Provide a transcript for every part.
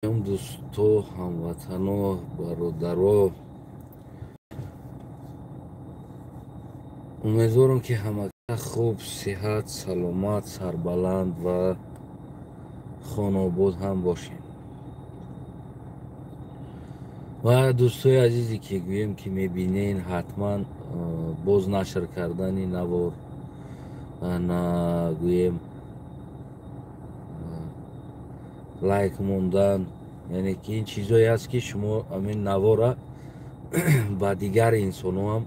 Дӯсто, ҳамватано, бародаро, умедворам, ки ҳамага хуб, сиҳат, саломат, сарбаланд ва хонобод ҳам бошем. Ва дӯстои азизе, ки гӯем, ки мебинен, ҳатман боз нашр кардани навор, гӯем, лайк мондан, яъне ки ин чизое аст, ки шумо ҳамин навора ба дигар инсонҳоам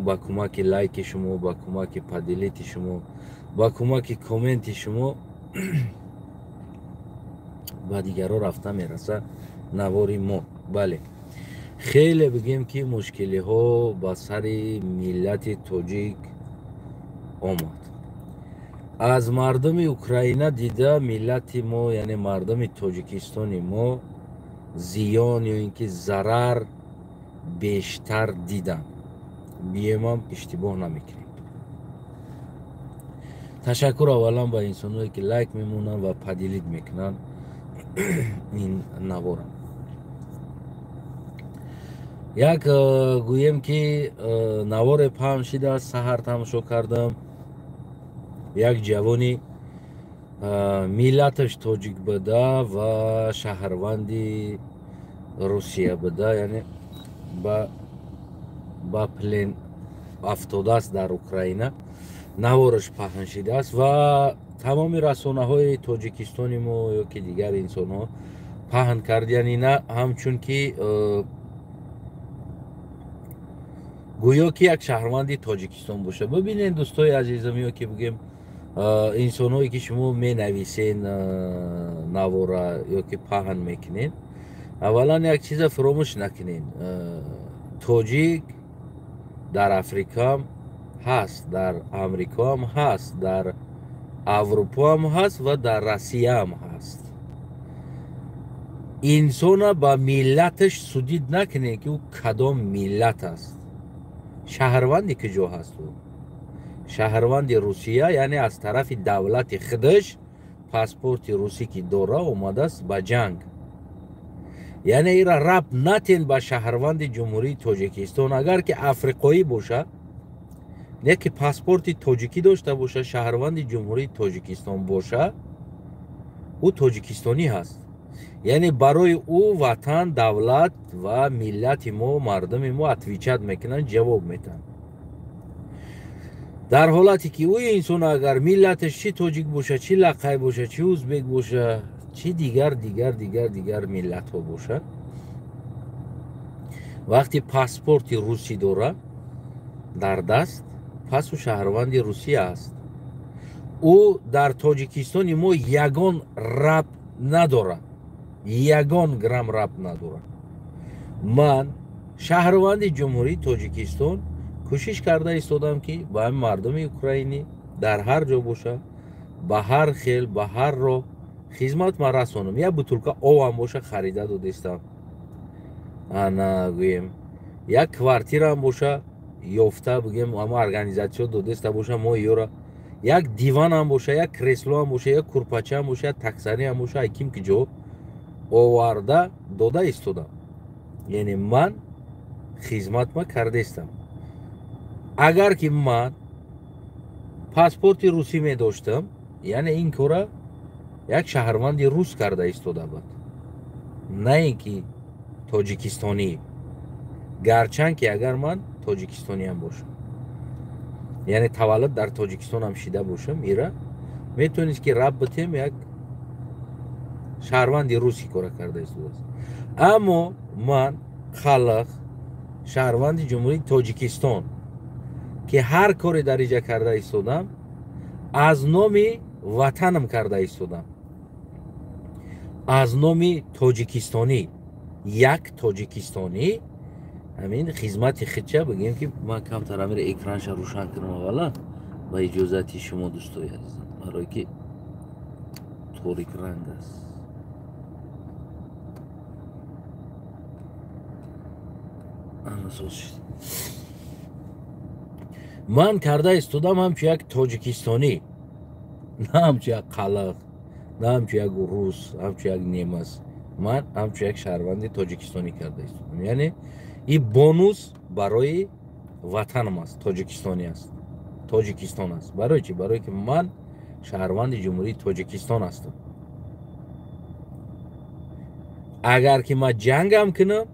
ба кӯмаки лайки шумо, ба кӯмаки поделить и шумо, ба кӯмаки комменти шумо ба дигарҳо рафта мераса навори мо. Бале, хеле бигем, ки мушкилиҳо ба сари миллати тоҷик омад. Аз мардуми Украина дида, миллати мо, яъне мардуми Тоҷикистони мо, зиён ё ин ки зарар бештар диданд, биемам, иштибоҳ намекунем. Ташаккур аввалан ба инсонҳое, ки лайк мемонанд ва поделить мекунанд ин навора. Як гӯем, ки наворе паҳн шидааст, саҳар тамошо кардам. Як ҷавони миллаташ тоҷик буда ва шаҳрванди Русия буда, яъне ба плен афтодааст дар Украина. Навораш паҳн шидааст ва тамоми расонаҳои Тоҷикистони мо ё ки дигар инсонҳо паҳн кардияни, на ҳамчун ки гӯё ки як шаҳрванди Тоҷикистон бошад. Бибинед, дӯстои азизам, ё ки бигем, инсонҳое, ки шумо менависен навора ё ки паҳн мекунед, аввалан як чиза фуромӯш накунед: тоҷик дар Африкаам ҳаст, дар Амрикоам ҳаст, дар Аврупоам ҳаст ва дар Россияам ҳаст. Инсона ба миллаташ судить накунед, ки ӯ кадом миллат аст, шаҳрванди куҷо ҳаст. Ӯ шаҳрванди Русия, яъне аз тарафи давлати худаш паспорти русӣ ки дора, омадааст ба ҷанг. Яъне ира рабт натен ба шаҳрванди Ҷумҳурии Тоҷикистон. Агар ки африқоӣ боша, не ки паспорти тоҷикӣ дошта боша, шаҳрванди Ҷумҳурии Тоҷикистон боша, ӯ тоҷикистонӣ ҳаст. Яъне барои ӯ ватан, давлат ва миллати мо, мардуми мо отвечать мекунанд, ҷавоб метаҳанд. Дар ҳолате ки ӯ инсон агар миллаташ чӣ тоҷик боша, чӣ лақай боша, чӣ узбек боша, чӣ дигар, дигар, дигар, дигар миллатҳо боша, вақти паспорти русӣ дора дар даст, пас ӯ шаҳрванди Русия аст. Ӯ дар Тоҷикистони мо ягон рабт надорад, ягон грамм рабт надорад. Ман, шаҳрванди Ҷумҳурии Тоҷикистон, кӯшиш карда истодам, ки ба ҳамин мардуми украинӣ дар ҳар ҷо боша, ба ҳар хел, ба ҳар роҳ хизмат ман расонам. Як бутулка овам боша, харида додистам, ана гӯем, як квартираам боша, ёфта, бигем, ама организация додиста боша мо ёра, як диванам боша, як креслоам боша, як курпачаам боша, як таксариам боша, айким ки ҷо оварда дода истодам. Яъне ман хизматма кардаистам. Агар ки ман паспорти русӣ медоштам, яъне ин кора як шаҳрванди рус карда истода буд, на ин ки тоҷикистонӣ. Гарчанд ки агар ман тоҷикистониам бошам, яъне таваллуд дар Тоҷикистонам шида бошам, ира метавонист ки раб битем, як шаҳрванди русӣ кора карда истодааст. Аммо ман халқ, шаҳрванди Ҷумҳурии Тоҷикистон, ки ҳар коре дар иҷа карда истодам, аз номи ватанам карда истодам, аз номи тоҷикистонӣ, як тоҷикистонӣ ҳамин хизмати хидча бигем, ки ман камтар амира экранша рӯшан кунам аввала, ба иҷозати шумо, дӯстои азизам, барое ки торик ранг аст. Ана, соз шид. Ман карда истодам ҳамчун як тоҷикистонӣ, на ҳамчун як қалақ, на ҳамчун як рус, ҳамчун як немас. Ман ҳамчун як шаҳрванди тоҷикистонӣ карда истодам. Яъне ин бонус барои ватанам аст, тоҷикистонӣ аст, Тоҷикистон аст. Барои чӣ? Барое ки ман шаҳрванди Ҷумҳурии Тоҷикистон ҳастам. Агар ки ман ҷангам кунам,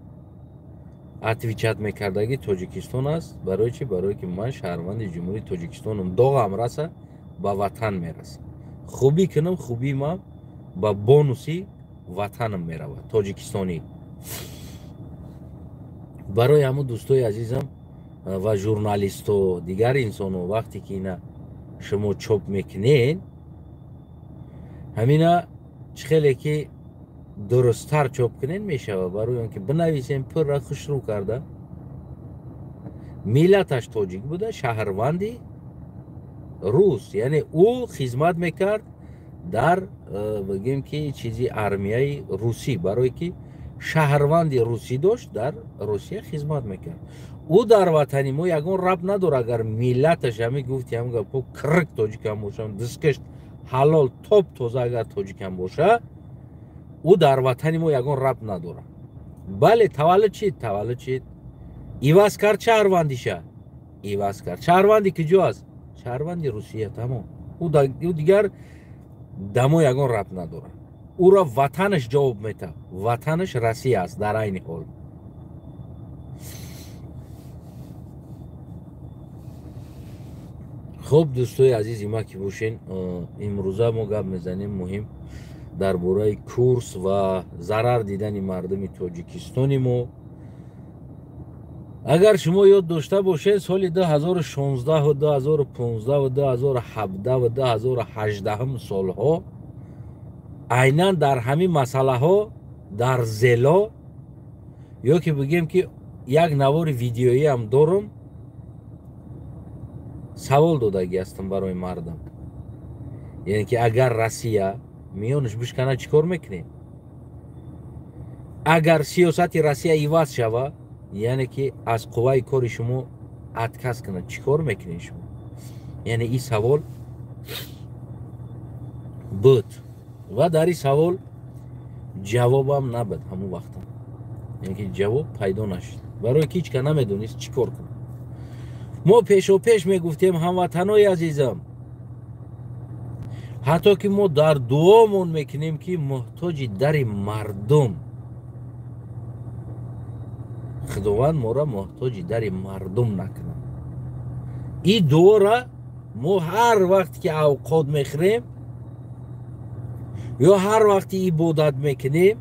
отвечать мекардаги Тоҷикистон аст. Барои чӣ? Барое ки ман шаҳрванди Ҷумҳурии Тоҷикистонам. Доғам раса, ба ватан мераса. Хубӣ кунам, хубии ман ба бонуси ватанам меравад, тоҷикистонӣ. Барои ҳамун дӯстои азизам ва журналисту дигар инсоно, вақте ки ина шумо чоп мекунед, ҳамина чӣ хеле ки дурусттар чоп кунед мешавад. Барои он ки бинависем пурра хушрӯ карда, миллаташ тоҷик буда, шаҳрванди рус, яъне ӯ хизмат мекард дар бигем ки чизи армияи русӣ, барое ки шаҳрванди русӣ дошт, дар Русия хизмат мекард. Ӯ дар ватани мо ягон рабт надорад. Агар миллаташ ҳами гуфти ҳам гапо кирк тоҷикам бошам, дискаш ҳалол топ тоза агар тоҷикам боша, ӯ дар ватани мо ягон рабт надорад. Бале, таваллуд чид, таваллуд чид, иваз кард шаҳрвандиша, иваз кард. Шаҳрванди куҷо аст? Шаҳрванди Русия, тамом. Ӯ дигар дамо ягон рабт надорад. Ӯро ватанаш ҷавоб метавад, ватанаш Россия аст дар айни ҳол. Хуб, дӯстои азизи ма ки бошен, имрӯза мо гап мезанем муҳим дар бораи курс ва зарар дидани мардуми тоҷикистони мо. Агар шумо ёд дошта бошед, соли 2016, 2015, 2017 ва 2018 солҳо айнан дар ҳамин масъалаҳо дар зело, ё ки бигем ки як навори видеоиам дорум, савол додагӣ ҳастам барои мардум. Яъне ки агар Россия миёнаш бишкана, чӣ кор мекунем? Агар сиёсати Россия иваз шава, яъне ки аз қувваи кори шумо отказ кунад, чӣ кор мекунед шумо? Яъне ин савол буд ва дар ин савол ҷавобам набуд ҳамон вақтам, яъне ки ҷавоб пайдо нашуд, барои ки ҳеҷ кас намедонист чӣ кор кунад. Мо пешопеш мегуфтем, ҳамватанои азизам, ҳатто ки мо дар дуомон мекунем ки муҳтоҷи дари мардум, Худованд моро муҳтоҷи дари мардум накунад. Ин дуора мо ҳар вақте ки авқот мехӯрем ё ҳар вақте ибодат мекунем,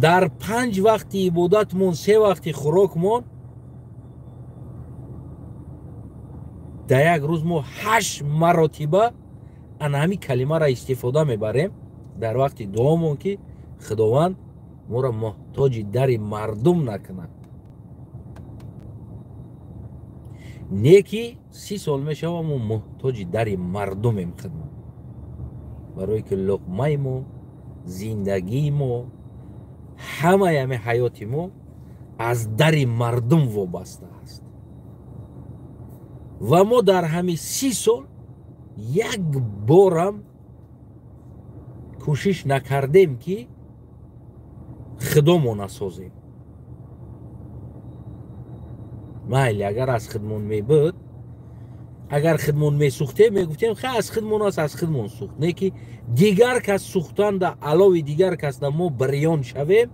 дар 5 вақти ибодатмон, 3 вақти хӯрокмон, дар як рӯз мо 8 маротиба ана ҳамин калимаро истифода мебарем дар вақти дуомон, ки Худованд моро муҳтоҷи дари мардум накунад. Не ки 30 сол мешава мо муҳтоҷи дари мардумем хидмат, барое ки луқмаи мо, зиндагии мо, ҳамаи ҳамин ҳаёти мо аз дари мардум вобаста аст. Ва мо дар ҳамин 30 сол як борам кӯшиш накардем ки худомо насозем. Майли, агар аз худмон мебуд, агар худмон месӯхтем, мегуфтем хай аз худмон аст, аз худмон сӯхт. Не ки дигар кас сӯхтанда алови дигар касда мо бирён шавем.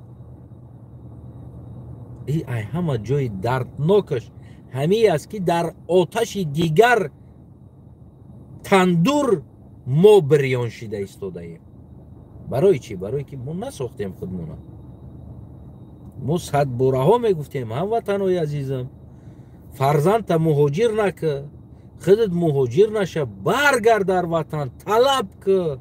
И ай ҳама ҷои дарднокаш ҳамин аст ки дар оташи дигар тандур мо бирён шида истодаем. Барои чӣ? Барое ки мо насохтем худмона. Мо садбораҳо мегуфтем, ҳамватанои азизам, фарзандта муҳоҷир накӣ, худат муҳоҷир наша, баргард дар ватан, талаб кӣ,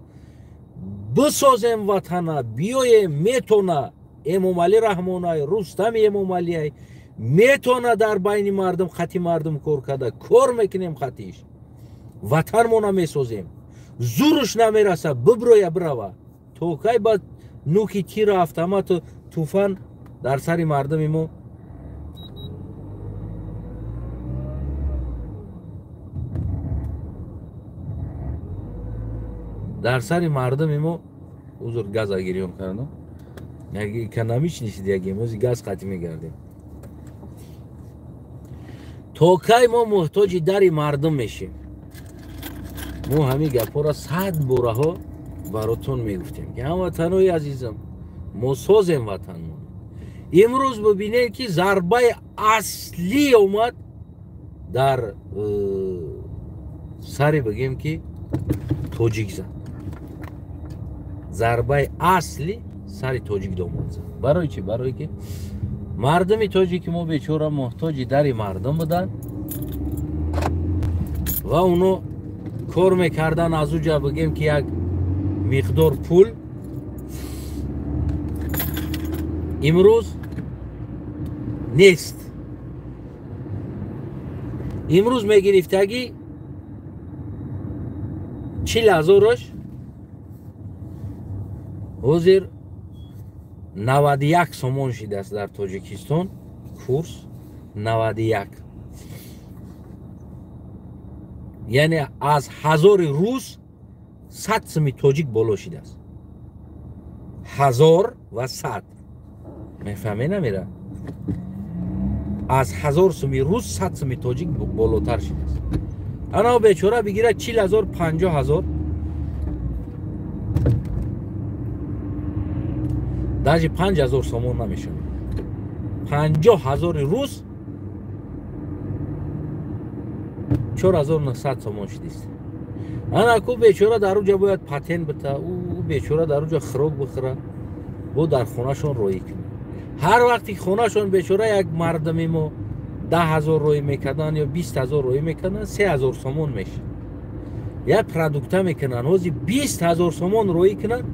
бисозем ватана, биёем, метона Эмомалӣ Раҳмонай, Рустами Эмомалиай, метона дар байни мардум, хати мардум кор карда, кор мекунем хатиш, ватанмона месозем. Зуруш намераса, биброя бирава. То кай ба нуки тира, автомату туфан дар сари мардуми мо Узр, газа гирён кардам. Як экономичный шидагим, ози газ қатӣ мегардем. То кай мо муҳтоҷи дари мардум мешем? Мо ҳамин гапҳоро 100 бораҳо баротон мегуфтем, ки ҳамватанои азизам, мо созем ватанмон. Имрӯз бибинед, ки зарбаи аслӣ омад дар сари, бигем, ки тоҷик зад. Зарбаи аслӣ сари тоҷик домод зад. Барои чӣ? Барое ки мардуми тоҷики мо бечора муҳтоҷи дари мардум буданд ва оно кор мекардан, аз уҷа, бигем, ки як миқдор пул. Имрӯз нест. Имрӯз мегирифтагӣ 40 ҳазораш ҳозир 91 сомон шидааст. Дар Тоҷикистон курс 91, яъне аз ҳазори рус 100 суми тоҷик боло шидааст. Ҳазор ва сад, мефаҳме, намера? Аз 1000 суми рус 100 суми тоҷик болотар шидааст. Ана бечора бигирад 40 ҳазор, 50 ҳазор, даже 5000 сомон намешавад. 50 ҳазори рус 4900 сомон шидист. Ана ку бечора дар уҷа бояд патент бита, ӯ бечора дар уҷа хӯрок бихӯра, бо дар хонашон роӣ кунад. Ҳар вақте хонашон бечора як мардуми мо 10 ҳазор роӣ мекарданд ё 20 ҳазор роӣ мекарданд, 3000 сомон мешад, як продукта мекунанд. Ҳозир 20 ҳазор сомон роӣ кунанд,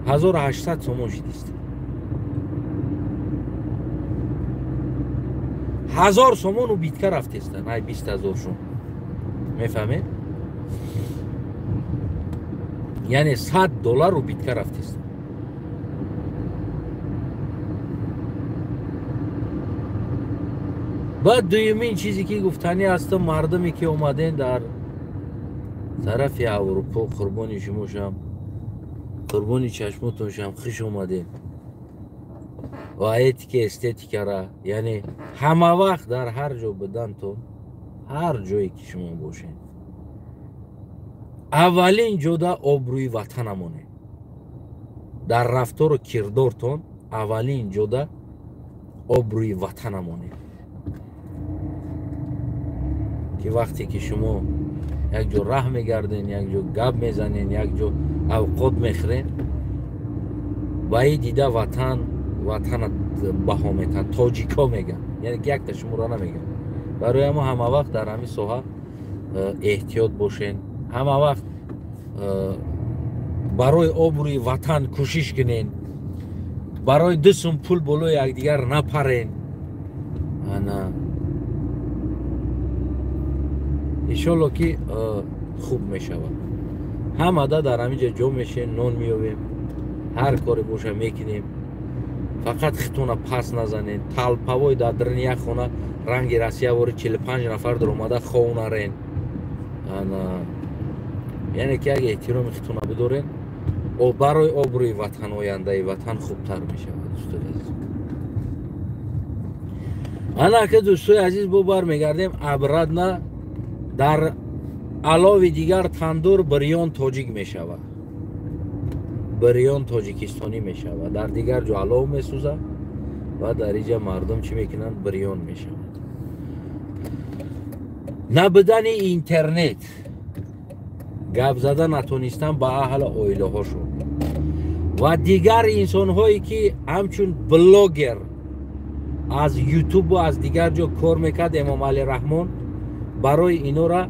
1800 сомон шидист. 1000 сомону битка рафтестанд ай 20 ҳазоршон, мефаҳмед? Яъне 100 доллару битка рафтестанд. Баъд дуюмин чизе, ки гуфтанӣ ҳастам: мардуме, ки омаден дар тарафи Аврупо, қурбони шумо шам, қурбони чашмотон шам, хуш омадем. Ва этика, эстетикара, яъне ҳама вақт дар ҳар ҷо будантон, ҳар ҷое ки шумо бошед, аввалин ҷода обрӯи ватанамоне. Дар рафтору кирдортон аввалин ҷода обрӯи ватанамоне, ки вақте ки шумо як ҷо раҳ мегарден, як ҷо гап мезанен, як ҷо авқот мехӯрен, ба и дида ватан, ватана баҳо метаҳанд. Тоҷикҳо меган, яъне ки якта шуморо намеган. Барои ҳамо ҳама вақт дар ҳамин соҳа эҳтиёт бошен, ҳама вақт барои обрӯи ватан кӯшиш кунен, барои ду сум пул болои якдигар напарен. Ана, иншолло, ки хуб мешавад. Ҳамада дар ҳамин ҷо ҷо мешем, нон меёбем, ҳар коре боша мекунем. Фақат хитона пас назанен. Талпавой дар дарни як хона ранги Россиявори 45 нафар даромада ховнарен. Ана, яъне ки як эҳтироми хитона бидорен, барои обрӯи ватан, ояндаи ватан хубтар мешавад, дӯстои азиз. Ана ки, дӯстои азиз, бо бармегардем обратно. Дар алови дигар тандур бирён тоҷик мешавад, бирён тоҷикистонӣ мешавад. Дар дигар ҷо алов месӯзад ва дар инҷа мардум чӣ мекунанд? Бирён мешавад. Набудани интернет, гап зада натонистан ба аҳли оилаҳошон ва дигар инсонҳое, ки ҳамчун блогер аз Ютубу аз дигар ҷо кор мекард, Эмомалӣ Раҳмон барои инора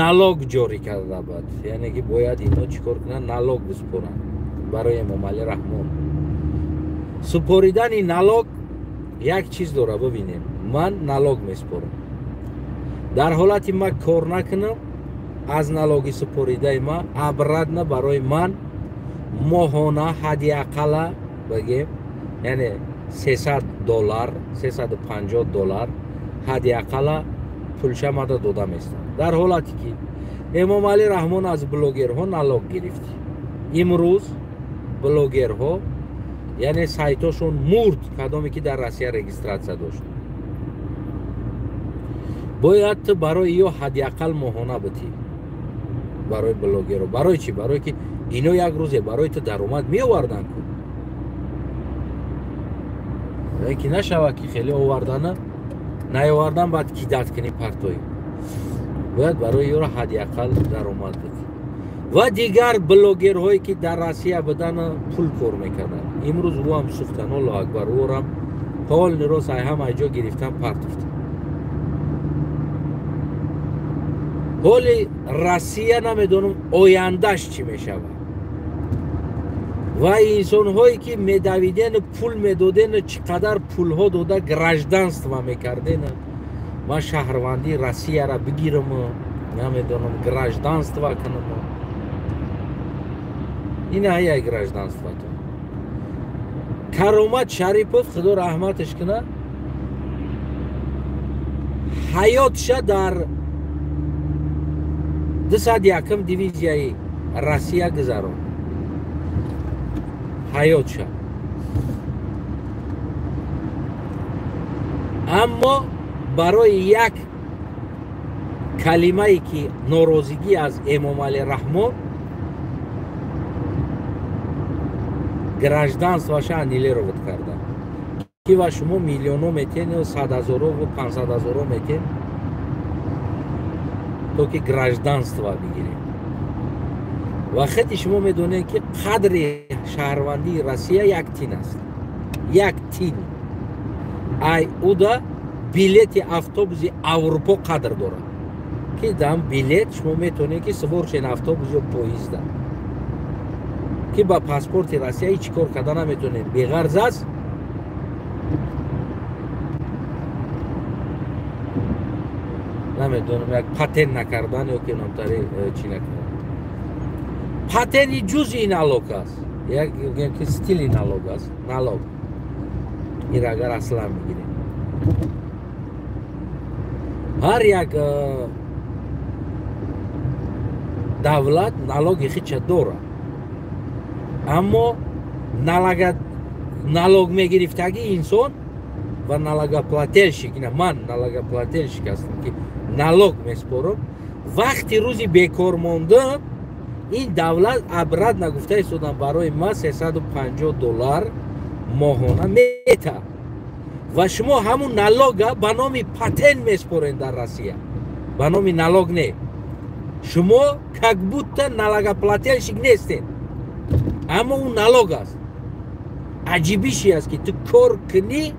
налог ҷорӣ карда буд. Яъне ки бояд ино чӣ кор кунанд? Налог бисупоранд барои Эмомалӣ Раҳмон. Супоридани налог як чиз дора. Бибинем, ман налог месупорам. Дар ҳолати ман кор накунам, аз налоги супоридаи ман обратно барои ман моҳона ҳадди ақалла, бигем, яъне 300 доллар, 350 доллар ҳадди ақалла пулшамада дода местам. Дар ҳолате ки Эмомалӣ Раҳмон аз блогерҳо налог гирифт. Имрӯз блогерҳо, яъне сайтошон мурд, кадоме ки дар Россия регистратсия дошт. Бояд ту барои ё ҳадди ақал моҳона битӣ барои блогерро. Барои чӣ? Барое ки ино як рӯзе барои ту даромад меовардан ку. Ки нашавад ки хеле овардана наовардан, баъд кидат кунӣ партоӣ. Бояд барои ёро ҳадди ақал даромад битӣ. Ва дигар блогерҳое ки дар Россия будан пул кор мекарданд, имрӯз ӯ ҳам сӯхтан. Аллоҳу акбар, ӯрам полный рост ай ҳама ҷо гирифтан партофтан. Ҳоли Россия намедонам ояндаш чӣ мешавад. Ва инсонҳое ки медавидену пул медодену чӣ қадар пулҳо дода гражданство мекардену, ман шаҳрвандии Россияра бигирам, намедонам гражданство кунам. Ин ҳаяй гражданството. Каромат Шарипов, Худо раҳматаш кунад, ҳаётша дар 201 дивизияи Россия гузаронд. Ҳаётша. Аммо барои як калимае ки норозигӣ аз Эмомалӣ Раҳмон, гражданствоша аннулировать карда, ки ва шумо миллионо метен ё 100 000 ва 500 000 метен, то ки гражданство бигирем. Ва хети шумо медонед ки қадри шаҳрвандии Россия як тин аст. Як тин. Ай уда билети автобуси Аврупо қадр дорад, ки дам билет шумо метавонед ки сувор шен автобус ё поезда, ки ба паспорти Россия ҳеҷ кор карда наметавонед, беғарз аст. Намедонам, як патент накардан ё ки намтари чӣ накардан. Патенти ҷузъи налог аст, як гӯем ки стили налог аст. Налог ин агар аслан бигирем, ҳар як давлат налоги хича дорад, аммо налог мегирифтаги инсон ва налогоплательщик, ина ман налогоплательщик ҳастам ки налог меспорам, вақти рӯзи бекор мондам ин давлат обратно гуфта истодам барои ман $350 моҳона мета. Ва шумо ҳамун налога ба номи патент меспорен дар Россия, ба номи налог не. Шумо как будто налогоплательщик нестед, аммо ӯ налог аст. Аҷибиши аст ки ту кор кунӣ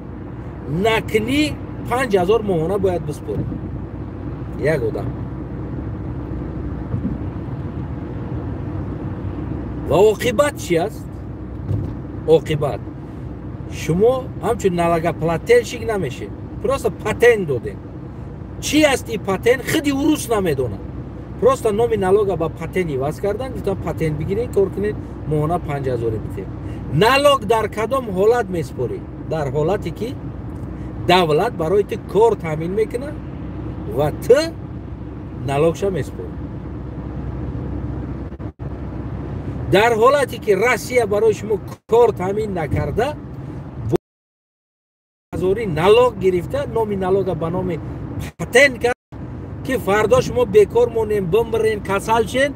накунӣ 5000 моҳона бояд биспорӣ як одам. Ва оқибат чи аст? Оқибат шумо ҳамчун налогоплательщик намешед, просто патент додем. Чи аст и патент? Худи урус намедонад. Просто номи налога ба патент иваз кардан, гуфтан патент бигиред, кор кунед, моҳона 5000 битед. Налог дар кадом ҳолат меспорӣ? Дар ҳолате ки давлат барои ту кор таъмин мекунад ва ту налогша меспорӣ. Дар ҳолате ки Россия барои шумо кор таъмин накарда, ҳазори налог гирифта, номи налога ба номи патент кард, ки фардо шумо бекор монем, бимирен, касал шен,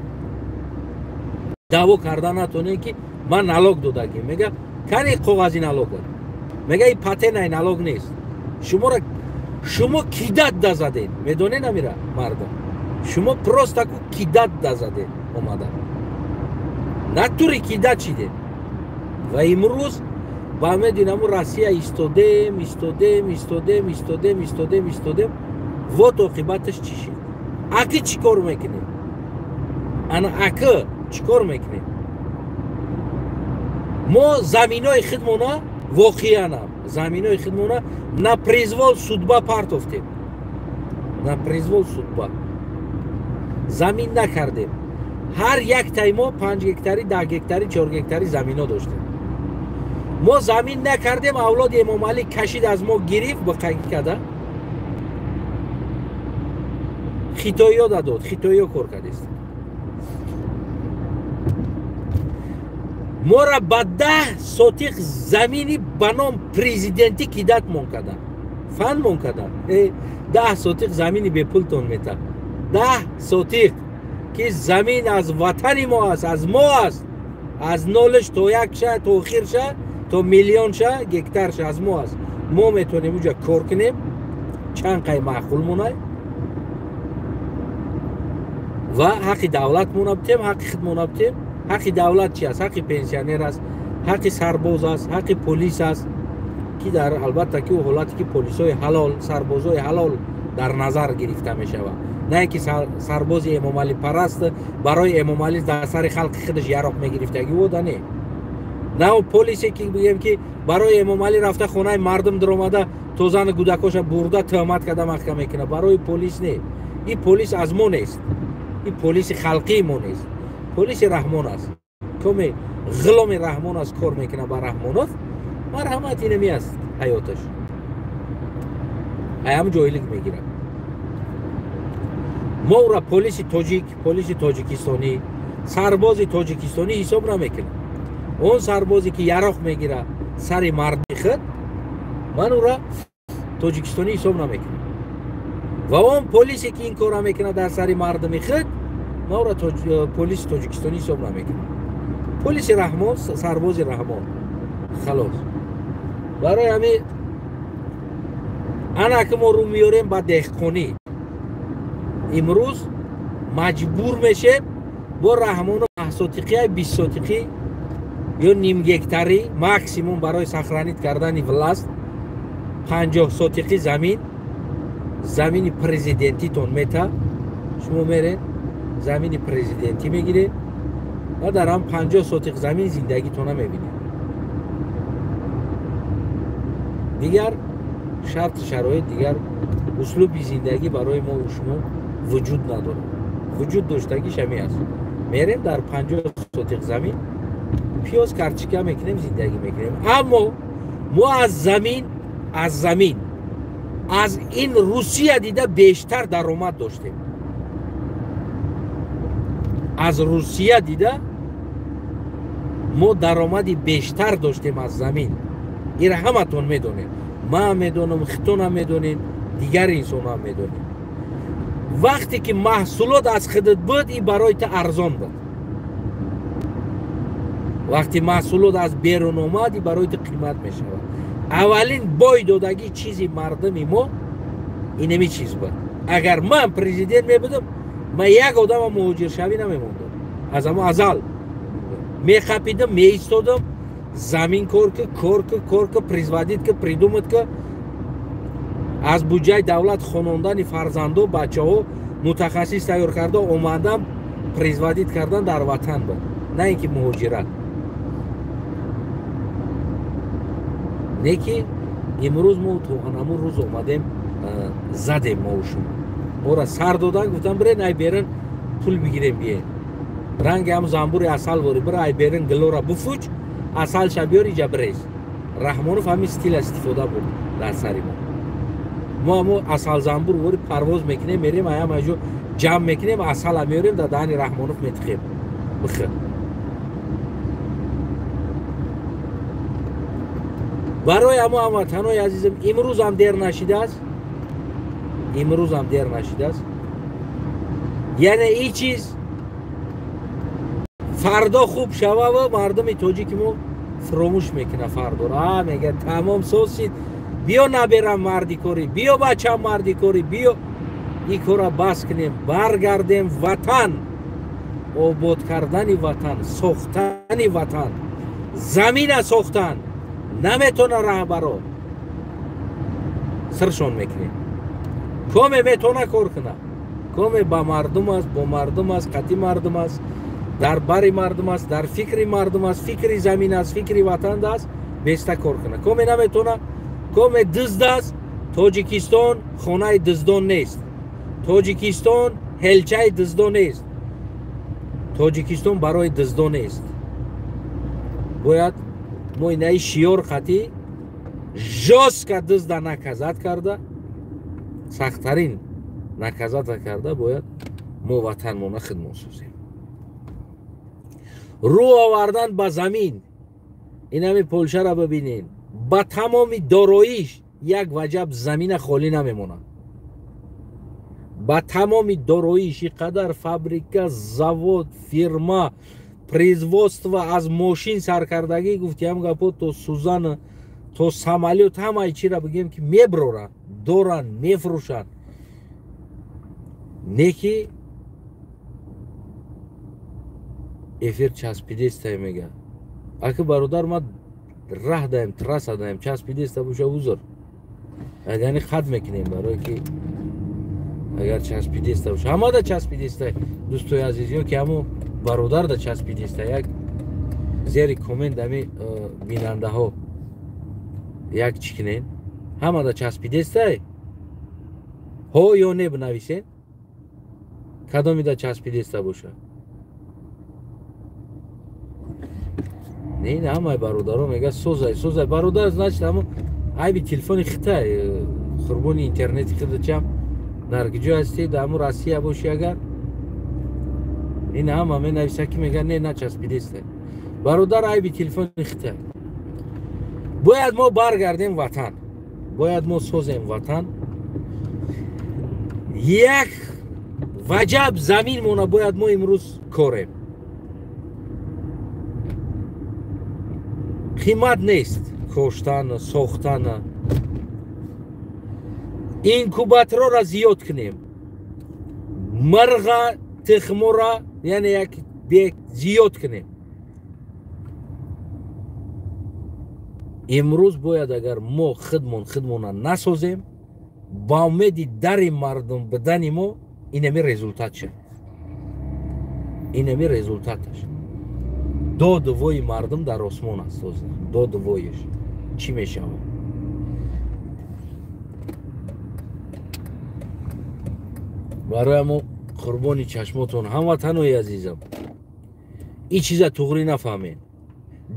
даъво карда натонем ки ман налог додагим. Мега кани коғази налог? Мега и патент ай налог нест. Шуморо шумо кидат дазаден, медонед амира мардум? Шумо просто ку кидат дазаден омада. Натури кидат шидем. Ва имрӯз ба мединамо Россия истодем, истодем, истодем, истодем, истодем, истодем. Вот оқибаташ чӣ шид? Аки чӣ кор мекунем? Ана аки чӣ кор мекунем? Мо заминои худмона воқеанам заминои худмона на произвол судьбы партофтем. На произвол судьбы. Замин накардем. Ҳар яктаи мо 5 гектари, 10 гектари, 4 гектари замино доштем. Мо замин накардем, авлоди Эмомалӣ кашид аз мо гирифт, бақагӣ када. Хитоиё дадод, хитоиё кор кардест. Моро ба 10 сотиқ замини ба ном президентӣ кидатмон карданд, фанмон карданд. 10 сотиқ замини бепултон мета, 10 сотиқ ки замин аз ватани мо аст, аз мо аст, аз нолш то якша, то охирша, то миллионша гектарша аз мо аст. Мо метавонем уҷа кор кунем, чанд қай маъқул монай ва ҳаққи давлатмона битем, ҳаққи худмона битем. Ҳаққи давлат чи аст? Ҳаққи пенсионер аст, ҳаққи сарбоз аст, ҳаққи полис аст, ки дар албатта ки ҳолате ки полисҳои ҳалол, сарбозҳои ҳалол дар назар гирифта мешавад, на ки сарбози эмомалипараст барои эмомалӣ дар сари халқи худаш яроқ мегирифтагӣ вода не. На полисе ки бигем ки барои эмомалӣ рафта хонаи мардум даромада то зану кӯдакоша бурда тӯҳмат карда маҳкам мекунад, барои полис не. Ин полис аз мо нест, ин полиси халқии мо нест, полиси Раҳмон аст. Коме ғуломи Раҳмон аст, кор мекунад ба Раҳмонов, марҳамат, инами аст ҳаёташ, аям ҷойлик мегирад. Мо ӯра полиси тоҷик, полиси тоҷикистонӣ, сарбози тоҷикистонӣ ҳисоб намекунем. Он сарбозе ки яроқ мегирад сари марди худ, ман ӯра тоҷикистонӣ ҳисоб намекунам. Ва он полисе ки ин корро мекунад дар сари мардуми худ, ман ӯра полиси тоҷикистонӣ ҳисоб намекунам. Полиси Раҳмон, сарбози Раҳмон, халос. Барои ҳамин ана ки мо рӯ меорем ба деҳқонӣ, имрӯз маҷбур мешем бо Раҳмону 10 сотиқӣ, 20 сотиқӣ ё ним гектарӣ максимум барои сохранить кардани власт 50 сотиқӣ замин, замини президентитон мета, шумо меред замини президентӣ мегиред ва дар ҳам 50 сотиқ замин зиндагитона мебинед. Дигар шарт шароит, дигар услуби зиндагӣ барои мо ва шумо вуҷуд надорад. Вуҷуд доштагиш ҳамин аст. Мерем дар 50 сотиқ замин пиёз карчика мекунем, зиндагӣ мекунем. Аммо мо аз замин, аз замин, аз ин Русия дида бештар даромад доштем. Аз Русия дида мо даромади бештар доштем аз замин. Ира ҳаматон медонед, ман медонам, хитонам медонед, дигар инсонам медонед. Вақте ки маҳсулот аз худат буд, ин барои ту арзон буд. Вақте маҳсулот аз берун омад, ин барои ту қимат мешавад. Аввалин бой додагӣ чизи мардуми мо инами чиз буд. Агар ман президент мебудам, ман як одама муҳоҷиршавӣ намемондам. Аз ҳамо азал мехапидам, меистодам, замин кор ки, кор ки, кор ки, производить ки, придумать ки, аз буҷаи давлат хонондани фарзандо, бачаҳо мутахассис тайёр карда омадам, производить кардан дар ватан буд, на ин ки муҳоҷират. Не ки имрӯз мо то ҳамон рӯз омадем, задем мо шумо. Моро сар додан, гуфтам бирен ай берин пул бигирем биен. Ранги ҳам замбури асал вори, бира ай берин гилора буфуч, асалша биёр иҷа бирез. Раҳмонов ҳамин стил истифода бурд дар сари мо. Мо ҳамо асал замбур вори парвоз мекунем, мерем аям аҷо ҷамъ мекунем, асала меорем, дар даҳани Раҳмонов метихем. Бихӯр. Барои ҳамо ҳамватанои азизам, имрӯзам дер нашидааст, имрӯзам дер нашидааст. Яъне ин чиз фардо хуб шавава, мардуми тоҷики мо фуромӯш мекунад фардоро. А мегӯяд тамом сосид, биё наберам мардикорӣ, биё бачам мардикорӣ, биё ин корро бас кунем, баргардем ватан, обод кардани ватан, сохтани ватан, замина сохтан. Наметона раҳбаро сиршон мекунем. Коме метона кор кунад, коме ба мардум аст, бо мардум аст, қатъи мардум аст, дар бари мардум аст, дар фикри мардум аст, фикри замин аст, фикри ватан аст, беста кор кунад. Коме наметона, коме дизд аст. Тоҷикистон хонаи диздон нест, Тоҷикистон ҳелчаи диздон нест, Тоҷикистон барои диздон нест. Бояд мо инаи шиёр қатӣ жёстко дизда наказат карда, сахттарин наказата карда, бояд мо ватанмона хидмат созем. Рӯ овардан ба замин. Инами Полшара бибинен. Ба тамоми дороиш як ваҷаб замина холӣ намемонад. Ба тамоми дороиш и қадар фабрика, завод, фирма, производство аз мошин саркардагӣ гуфтиам гапо то сузана, то самолёт ҳамаи чира бигем ки меброранд, доранд, мефурӯшанд. Неки эфир часпидестай мега. Аки бародар ма раҳ даем, трасса даем, часпидеста боша узр. Яъне хат мекунем барое ки агар часпидеста боша. Ҳамада часпидеста дӯстои азиз, ё ки ҳамо бародарда часпидеста. Як зери коммент ами бинандаҳо як чӣ кунен? Ҳамада часпидестай? Ҳо ё не бинависен? Кадомида часпидеста боша? Не, ҳамаи бародаро мега созай, созай. Бародар, значит, ҳамо айби телефони хитай, қурбони интернети хидачам дар куҷо ҳастӣ? Дар ҳамо Россия бошӣ агар ин ҳама менависа ки мега не, начаспидестай. Бародар, айби телефони хитай. Бояд мо баргардем ватан. Бояд мо созем ватан. Як ваҷаб замин мона бояд мо имрӯз корем. Қимат нест коштан, сохтан. Инкубаторро зиёд кунем. Мирға, тухмора, яъне як бек зиёд кунем. Имрӯз бояд агар мо хидмона насозем, ба умеди дари мардум бидани мо инами результат шад. Инами результаташ. Доду вои мардум дар осмон аст. Доду воиш чӣ мешавад? Барои мо қурбони чашмотон ҳамватанои азизам, ин чиза туғрӣ нафаҳмед.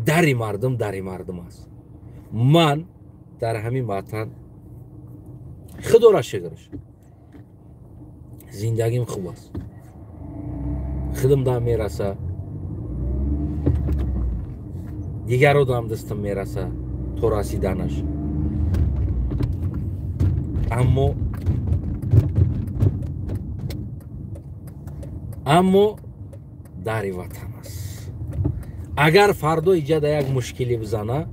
Дари мардум дари мардум аст. Ман дар ҳамин ватан худора шукраш, зиндагим хуб аст, худам дам мераса, дигаро дам дастам мераса то расиданаш. Аммо дари ватан аст. Агар фардо иҷада як мушкилӣ бизана,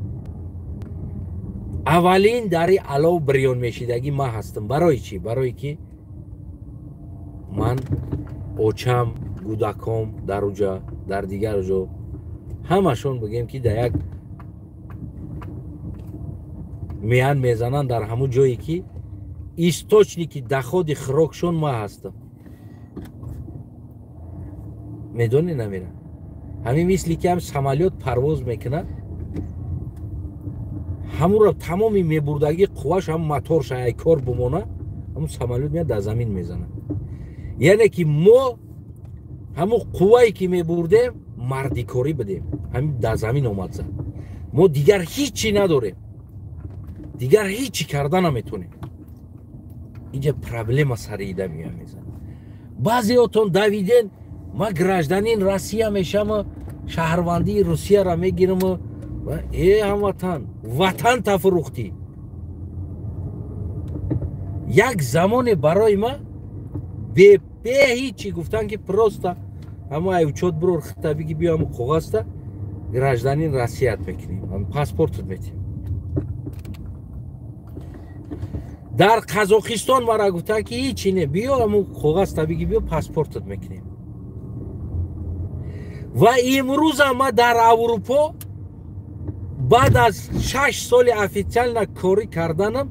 аввалин дари алов бирён мешидагӣ ман ҳастам. Барои чӣ? Барое ки ман очам, гудаком дар уҷа, дар дигар ҷо ҳамашон бигем ки дар як меян мезананд дар ҳамун ҷое ки источники доходи хӯрокшон ман ҳастам. Медонӣ намера? Ҳамин мисли ки ҳам самолёт парвоз мекунад, ҳамуро тамоми мебурдагӣ қувваш ҳам моторш ай кор бимона, ҳамун самолёт меяд дар замин мезанад. Яъне ки мо ҳамун қуввае ки мебурдем мардикорӣ бидем, ҳамин дар замин омад зад. Мо дигар ҳеҷ чӣ надорем, дигар ҳеҷ чӣ карда наметонем. Инҷа проблема сариида меояд мезанад. Баъзеотон давиден, ман гражданин Россия мешам, шаҳрвандии Русияро мегирам. Э ҳамватан, ватан тафрухтӣ. Як замоне барои ма бе ҳеҷ чӣ гуфтан ки просто ҳама ай учёт бирор хита биги биё ҳамун коғазта гражданин Россият мекунем, ҳамун паспортат метиҳем. Дар Қазоқистон мара гуфтан ки ҳеҷ не, биё ҳамун коғазта биги биё паспортат мекунем. Ва имрӯзам ма дар Аврупо баъд аз 6 соли официально корӣ карданам,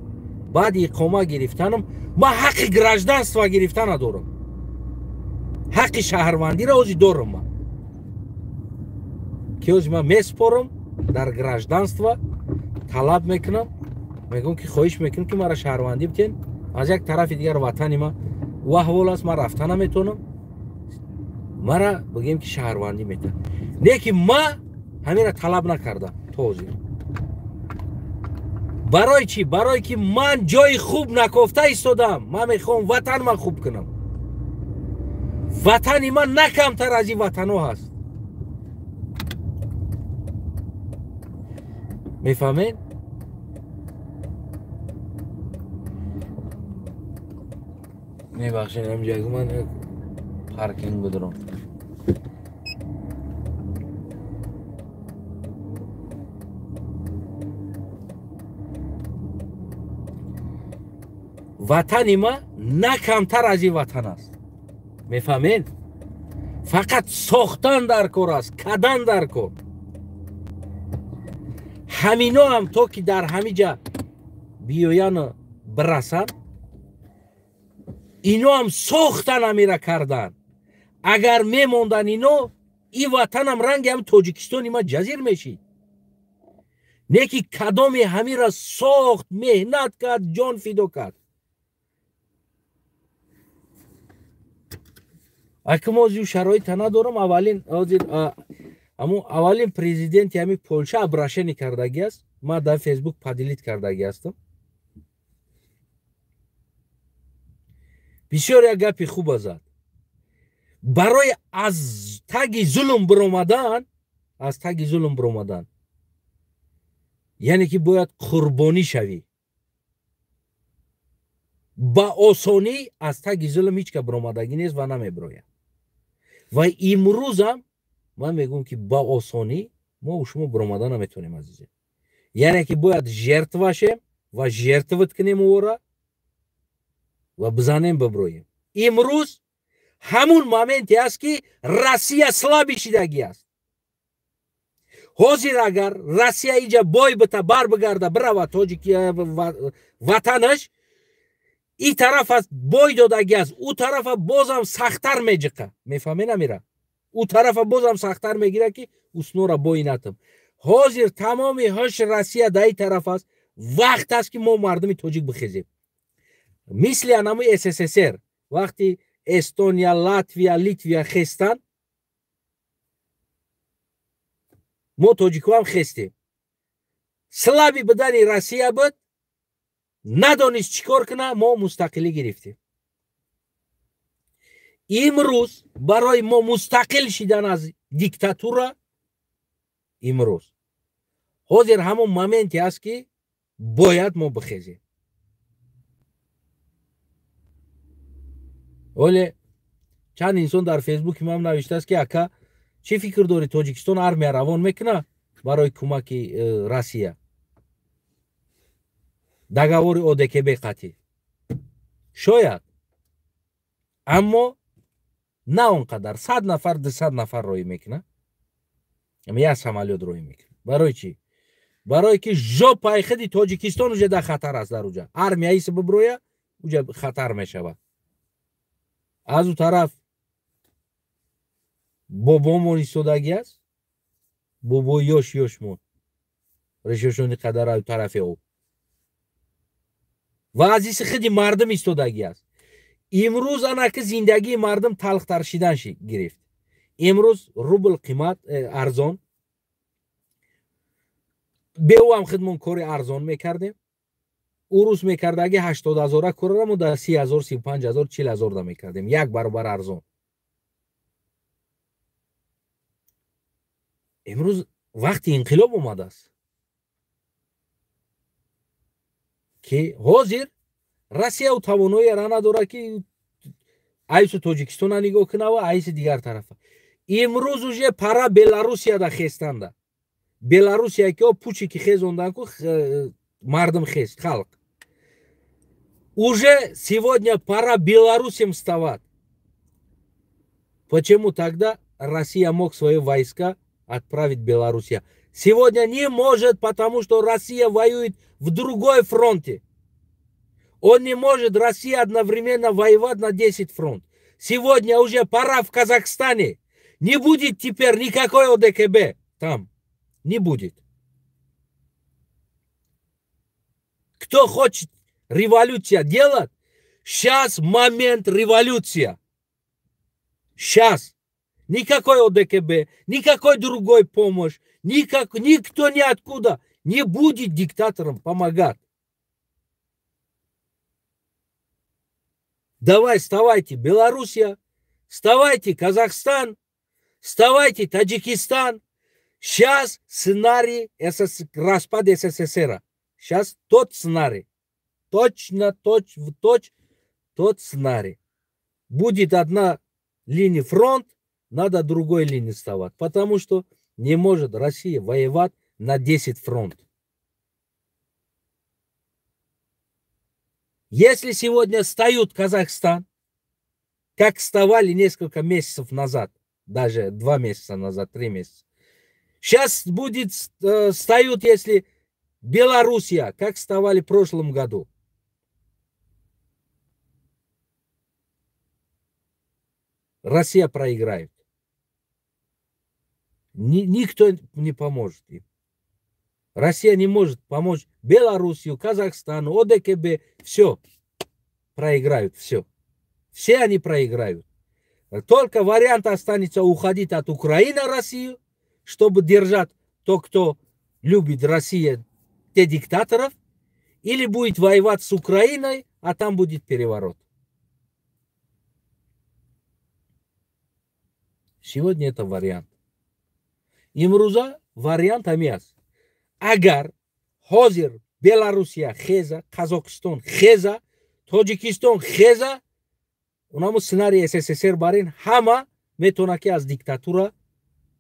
баъди иқома гирифтанам, ман ҳаққи гражданство гирифта надорам. Ҳаққи шаҳрвандиро ҳозир дорам ман, ки ҳозир ман меспорам дар гражданство, талаб мекунам, мегӯям ки хоҳиш мекунам ки маро шаҳрвандӣ битен. Аз як тарафи дигар ватани ман ӯ аҳвол аст, ман рафта наметавонам, мара бигем ки шаҳрвандӣ метиҳад. Не ки ман ҳаминро талаб накардам то ҳозир. Барои чӣ? Барое ки ман ҷои хуб накофта истодам. Ман мехоҳам ватан ман хуб кунам. Ватани ман на камтар аз ин ватанҳо ҳаст. Мефаҳмед? Мебахшед, ҳамҷа ман паркинг будрам. Ватани ма на камтар аз ин ватан аст. Мефаҳмед? Фақат сохтан дар кор аст, кадан дар кор. Ҳамино ҳам то ки дар ҳамиҷа биёяну бирасанд, ино ҳам сохтан ҳамира кардан. Агар мемондан ино, ин ватанам ранги ҳам Тоҷикистони ма ҷазир мешид. Не ки кадоме ҳамира сохт, меҳнат кард, ҷон фидо кард. Аким ҳозир шароита надорам. Аввалин ҳозир аммо аввалин президенти ҳами Полша обращение кардагӣ аст. Ман дар Фейсбук поделить кардагӣ ҳастам. Бисёр як гапи хуба зад. Барои аз таги зулм биромадан, аз таги зулм биромадан, яъне ки бояд қурбонӣ шавӣ. Ба осонӣ аз таги зулм ҳеҷ ка биромадагӣ нест ва намебирояд. Ва имрӯзам ман мегӯям ки ба осонӣ мо шумо биромада наметавонем, азизем. Яъне ки бояд жертва шем ва жертват кунем ӯро ва бизанем биброем. Имрӯз ҳамун моменте аст ки Россия слабый шидагӣ аст. Ҳозир агар Россия иҷа бой бита бар бигарда бирава тоҷики ватанаш, и тараф аз бой додагӣ аст, ӯ тарафа бозам сахттар меҷиқа. Мефаҳме намира? Ӯ тарафа бозам сахттар мегира ки уснора бой натам. Ҳозир тамоми ҳуш Россия дар ин тараф аст. Вақт аст ки мо мардуми тоҷик бихезем. Мисли анамуи СССР вақти Эстония, Латвия, Литвия хестанд, мо тоҷикҳоам хестем. Слабый будани Россия буд, надонист чӣ кор куна, мо мустақилӣ гирифтем. Имрӯз барои мо мустақил шидан аз диктатура, имрӯз ҳозир ҳамон моменте аст ки бояд мо бихезем. Оле чанд инсон дар Фейсбуки ман навиштааст ки ака чӣ фикр дорӣ, Тоҷикистон армия равон мекуна барои кӯмаки Россия? Договори ОДКБ қатъӣ. Шояд, аммо на он қадар. 100 нафар, 200 нафар роӣ мекуна. Як самолёт роӣ мекуна. Барои чӣ? Барое ки жопаи худи Тоҷикистон уже дар хатар аст. Дар уҷа армияи биброя, уҷа хатар мешавад. Аз ӯ тараф бобомон истодагӣ аст, бобои ёш ёшмон решошони қадар аз тарафи об ва аз иси худи мардум истодагӣ аст. Имрӯз анаки зиндагии мардум талхтар шидан гирифт. Имрӯз рубл қимат арзон, беӯ ҳам худмон кори арзон мекардем. Ӯ рӯз мекардаги 80 ҳазора корро мо дар 30 ҳазор, 35 ҳазор, 40 ҳазор да мекардем, як баробар арзон. Имрӯз вақти инқилоб омадааст ки ҳозир Россия ӯ тавоноиро надорад ки айсу Тоҷикистона нигоҳ куна ва айси дигар тарафа. Имрӯз уже пора Беларусияда хестанда. Беларусия ки пучи ки хезондан ку мардум хест, халқ. Уже сегодня пора Беларусям вставать. Почему тогда Россия мог свои войска отправить в Белоруссию? Сегодня не может, потому что Россия воюет в другой фронте. Он не может, Россия, одновременно воевать на 10 фронт. Сегодня уже пора в Казахстане. Не будет теперь никакой ОДКБ там. Не будет. Кто хочет революция делать, сейчас момент революция. Сейчас. Никакой ОДКБ, никакой другой помощь, никто ниоткуда не будет диктаторам помогать. Давай, вставайте, Белоруссия, вставайте, Казахстан, вставайте, Таджикистан. Сейчас сценарий распад СССР. Сейчас тот сценарий. Точно, точь в точь тот сценарий. Будет одна линия фронт, надо другой линии вставать. Потому что не может Россия воевать на 10 фронт. Если сегодня встают Казахстан, как вставали несколько месяцев назад, даже 2 месяца назад, 3 месяца. Сейчас будет, встают, если Белоруссия, как вставали в прошлом году. Россия проиграет. Никто не поможет им. Россия не может помочь Белоруссию, Казахстану, ОДКБ. Все. Проиграют. Все. Все они проиграют. Только вариант останется уходить от Украины в Россию, чтобы держать то, кто любит Россию, те диктаторов, или будет воевать с Украиной, а там будет переворот. Сегодня это вариант. Имрӯза вариант ҳамин аст. Агар ҳозир Белоруссия хеза, Қазоқистон хеза, Тоҷикистон хеза, унамо сценарий СССР барин, ҳама метавонад ки аз диктатура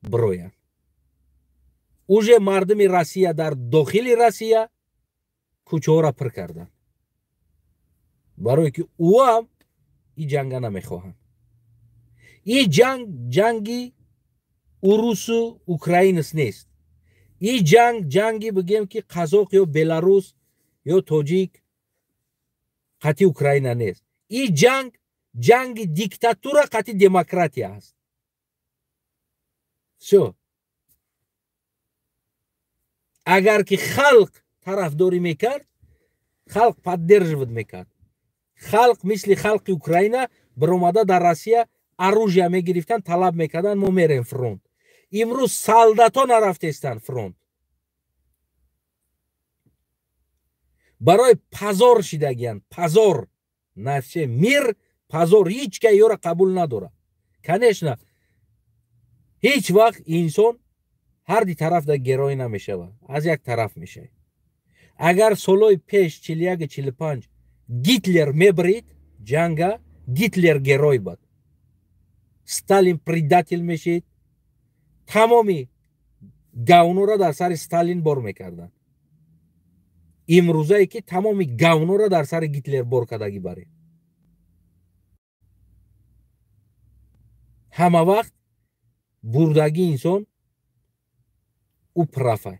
бироянд. Уже мардуми Россия дар дохили Россия кӯчаҳоро пур карданд. Барое ки ӯ ҳам ин ҷанга намехоҳанд. Ин ҷанг ҷанги урусу украинас нест. Ин ҷанг ҷанги бигем ки қазоқ ё беларус ё тоҷик қати Украина нест. Ин ҷанг ҷанги диктатура қати демократия аст. Всё. Агар ки халқ тарафдорӣ мекард, халқ поддерживать мекард. Халқ мисли халқи Украина биромада дар Россия оружие мегирифтанд, талаб мекарданд, мо мерем фронт. Имрӯз солдатҳо нарафтестанд фронт. Барои позор шидагиянд, позор. На все мир позор, ҳеҷ кас ёро қабул надорад. Конечно, ҳеҷ вақт инсон ҳар ди тараф дар герой намешавад, аз як тараф мешавад. Агар солҳои пеш 41-45 Гитлер мебрид ҷанга, Гитлер герой буд. Сталин предатель мешид. Тамоми говнора дар сари Сталин бор мекарданд. Имрӯзае ки тамоми говнора дар сари Гитлер бор кардагӣ барем. Ҳама вақт бурдагии инсон ӯ прафай.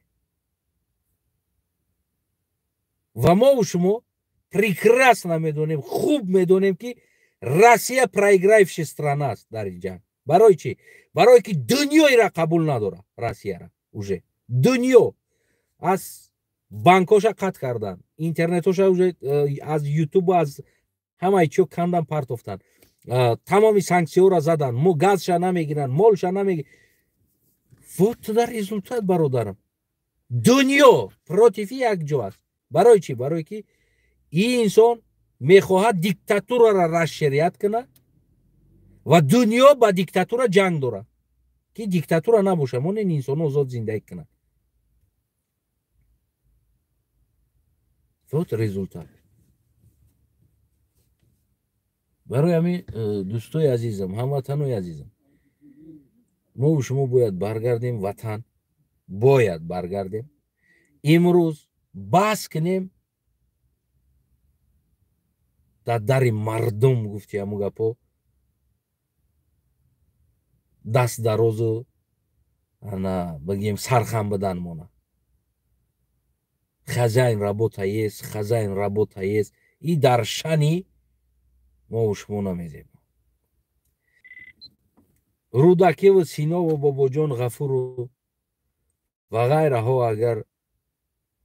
Ва мову шумо прекрасно медонем, хуб медонем ки Россия проигравшая страна аст дар ин ҷанг. Барои чӣ? Барое ки дунёеро қабул надорад Россияро уже. Дунё аз банкоша қатъ карданд, интернетоша уже аз Ютуб аз ҳамаи чиё кандан партофтанд. Тамоми санксияҳоро заданд, газша намегиранд, молша намегиранд. Вот туда результат, бародарам. Дунё против якҷо аст. Барои чӣ? Барое ки ин инсон мехоҳад диктатураро расширять кунад ва дунё ба диктатура ҷанг дорад, ки диктатура набошад, монен инсонҳо озод зиндагӣ кунанд. Вот результат. Барои ҳамин дӯстои азизам, ҳамватанои азизам, мову шумо бояд баргардем ватан, бояд баргардем. Имрӯз баҳс кунем дар дари мардум, гуфти ҳамун гапо, даст дарозу ана бигем сархам бидан мона. Хозяин работа есть, хозяин работа есть. И дар шани мову шумо намезеб. Рӯдакиву Синову Бобоҷон Ғафуру ва ғайраҳо агар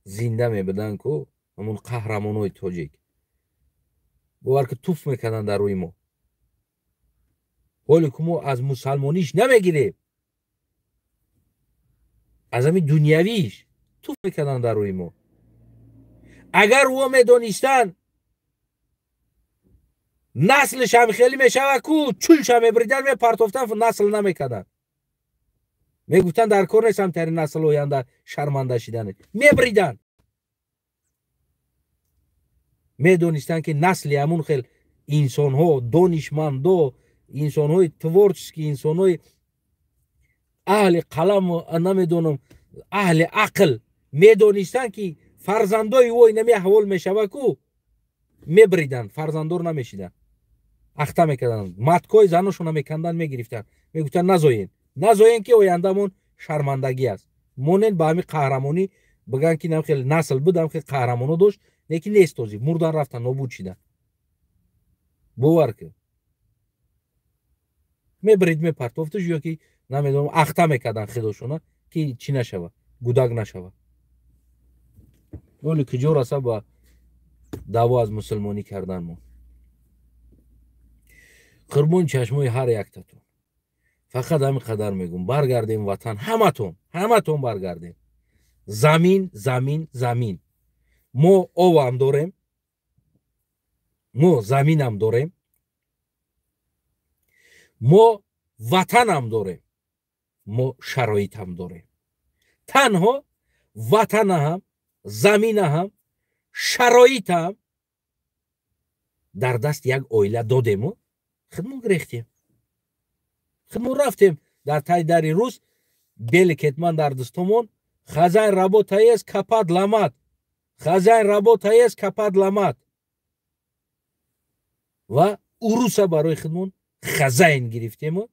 зинда мебуданд ку, ҳамун қаҳрамонои тоҷик, бовар ки туф мекарданд дар рӯи мо. Ҳоле ки мо аз мусалмониш намегирем, аз ҳамин дунявиш туф мекарданд дар рӯи мо. Агар ӯ медонистанд наслшам хеле мешавад ку, чулша мебридан, мепартофтан, насл намекарданд. Мегуфтанд дар кор нест ҳамтари насл оянда шарманда шидане. Мебриданд. Медонистанд ки насли ҳамун хел инсонҳо, донишмандо, инсонҳои творческий, инсонҳои аҳли қалам, намедонам, аҳли ақл медонистанд ки фарзандои ӯ инами аҳвол мешава ку, мебриданд, фарзандор намешиданд, ахта мекарданд, маткои заношона меканданд, мегирифтанд, мегуфтанд назоен, назоен ки ояндамон шармандагӣ аст. Монен ба ҳами қаҳрамонӣ биган ки нам хел насл буд, ам хел қаҳрамоно дошт, лекин нест този, мурдан рафтан, нобуд шидан. Бовар кун. Мебрид, мепартофтуш ё ки намедонам ахта мекардан худошона ки чӣ нашава, гудак нашава. Оли куҷо раса ба даъво аз мусулмонӣ кардан мо. Қурбони чашмои ҳар яктатон. Фақат ҳамин қадар мегӯм, баргардем ватан, ҳаматон, ҳаматон баргардем. Замин, замин, замин. Мо овам дорем, мо заминам дорем, мо ватанам дорем, мо шароитам дорем. Танҳо ватанаҳам, заминаҳам, шароитам дар даст як оила додему худмон гирехтем. Худмон рафтем дар таи дари рус, бели кетман дар дастомон, хозяин работа есть, копать ломать. Хозяин работа есть, копать ломать. Ва уруса барои худмон хозяин гирифтему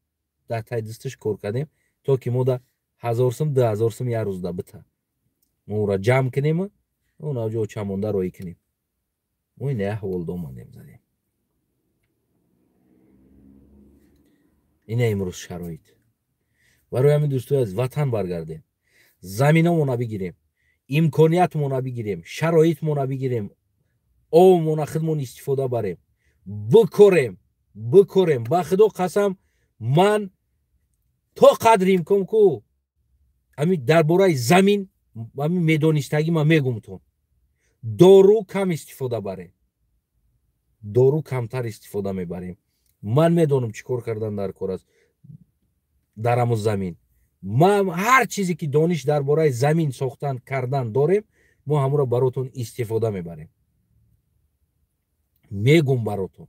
дар таи дасташ кор кардем, то ки мо да 1000 сум, 2000 сум як рӯз да бита. Мо ура ҷамъ кунем, он авҷо чамонда роӣ кунем. Мо ин аҳвол домандем задем. Ина имрӯз шароит. Барои ҳамин дӯстои азиз, ватан баргардем, заминомона бигирем, имкониятмона бигирем, шароитмона бигирем, обмона худмон истифода барем, бикорем, бикорем. Ба худо қасам, ман то қадри имкон ку ҳамин дар бораи замин ҳамин медонистагӣ ман мегумтон. Дору кам истифода барем, дору камтар истифода мебарем. Ман медонам чӣ кор кардан дар кор аст дар ҳамун замин. Ман ҳар чизе ки дониш дар бораи замин сохтан кардан дорем, мо ҳамуро баротон истифода мебарем. Мегум баротон,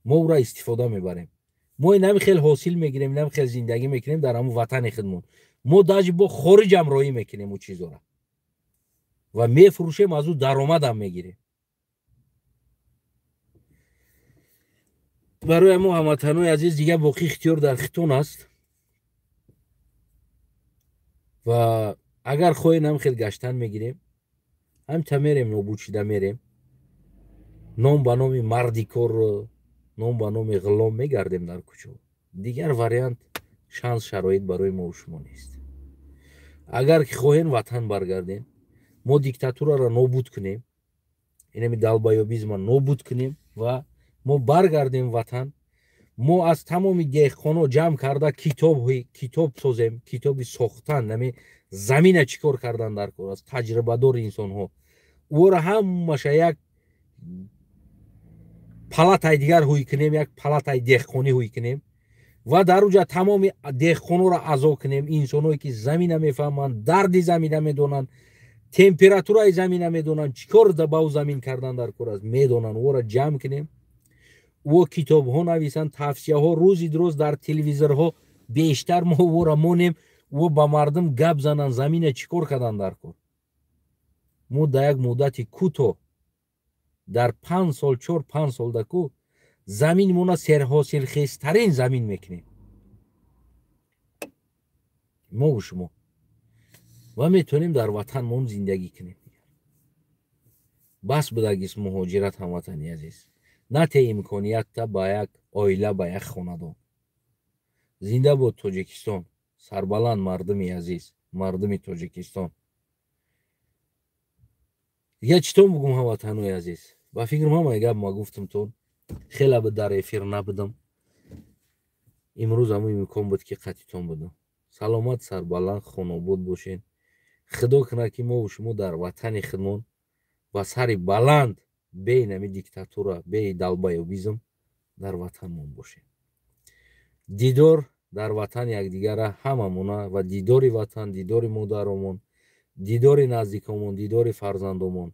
мо ура истифода мебарем. Мо инами хел ҳосил мегирем, инами хел зиндагӣ мекунем дар ҳамун ватани худмон. Мо даже бо хориҷам роӣ мекунем ӯ чизора ва мефурӯшем, аз ӯ даромадам мегирем. Барои мо ҳамватанои азиз, дигар боқӣ ихтиёр дар хитон аст ва агар хоҳем ҳам хел гаштан мегирем, ҳамта мерем, нобуд шида мерем, ном ба номи марди кор, ном ба номи ғулом мегардем дар кӯчо. Дигар вариант, шанс, шароит барои мо шумо нест. Агар ки хоҳем ватан баргардем, мо диктатураро нобуд кунем, инами далбаёбизма нобуд кунем ва мо баргардем ватан, мо аз тамоми деҳқоно ҷамъ карда китоб созем, китоби сохтан, нами замина чӣ кор кардан дар кор аст, таҷрибадори инсонҳо. Ӯро ҳамаша як палатаи дигар ҳуй кунем, як палатаи деҳқонӣ ҳуй кунем ва дар уҷа тамоми деҳқонора азо кунем, инсонҳое ки замина мефаҳманд, дарди замина медонанд, температураи замина медонанд, чӣ кор ба ӯ замин кардан дар кор аст медонанд, ӯро ҷамъ кунем. Ӯ китобҳо нависанд, тавсияҳо рӯзи дуруст дар телевизорҳо бештар мо ӯро монем, ӯ ба мардум гап зананд, замина чӣ кор кардан дар кор. Мо дар як муддати кӯтоҳ, дар 5 сол, 4-5 сол даку заминмона серҳосилхезтарин замин мекунем мо шумо ва метавонем дар ватанмон зиндагӣ кунем. Бас будагист муҳоҷират, ҳамватани азиз. На те имкониятта ба як оила, ба як хонадон. Зинда бод Тоҷикистон, сарбаланд мардуми азиз, мардуми Тоҷикистон. Дигар чӣ тон бугум, ҳамватанои азиз? Ба фикрам ҳамаи гап ма гуфтумтон. Хеле б дар эфир набудам. Имрӯз ҳамун имкон буд ки қатитон будам. Саломат, сарбаланд, хонобод бошен. Худо кунад ки мо шумо дар ватани худмон ба сари баланд, бе инами диктатура, бе долбоёбизм дар ватанмон бошем. Дидор. Дар ватан якдигара ҳамамона ва дидори ватан, дидори модаромон, дидори наздикомон, дидори фарзандомон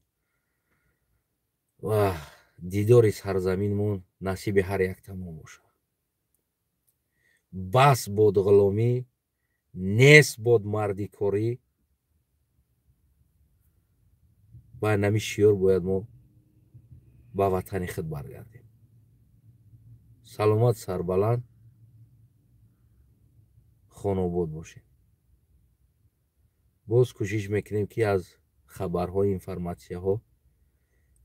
ва дидори сарзаминмон насиби ҳар яктамон бошад. Бас бод ғуломӣ, нест бод мардикорӣ. Ва нами шиёр бояд мо ба ватани худ баргардем. Саломат, сарбаланд, хонобод бошем. Боз кӯшиш мекунем, ки аз хабарҳо, информатсияҳо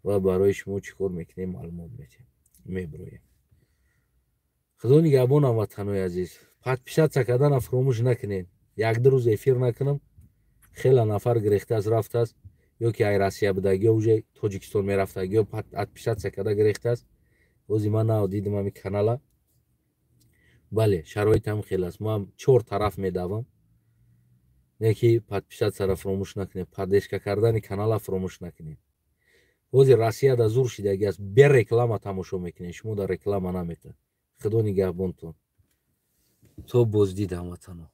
ва барои шумо чӣ кор мекунем, маълумот метем, мебироем. Худо нигаҳбон, ҳамватанои азиз. Подписаться кардана фуромӯш накунед. Як-ду рӯз эфир накунам, хеле нафар гирехтааст, рафтааст, ё ки ай Россия будагиё, уже Тоҷикистон мерафтагиё, подписаться карда гирехтааст. Бози ман нав дидам ҳами канала. Бале, шароитам хел аст, ман чор тараф медавам. Не ки подписаться ра фуромӯш накунед, поддержка кардани канала фуромӯш накунед. Ҳозир Россия да зур шидаги аст, бе реклама тамошо мекунед, шумо да реклама наметад. Худо нигаҳбонтон, то боздид, ҳамватано.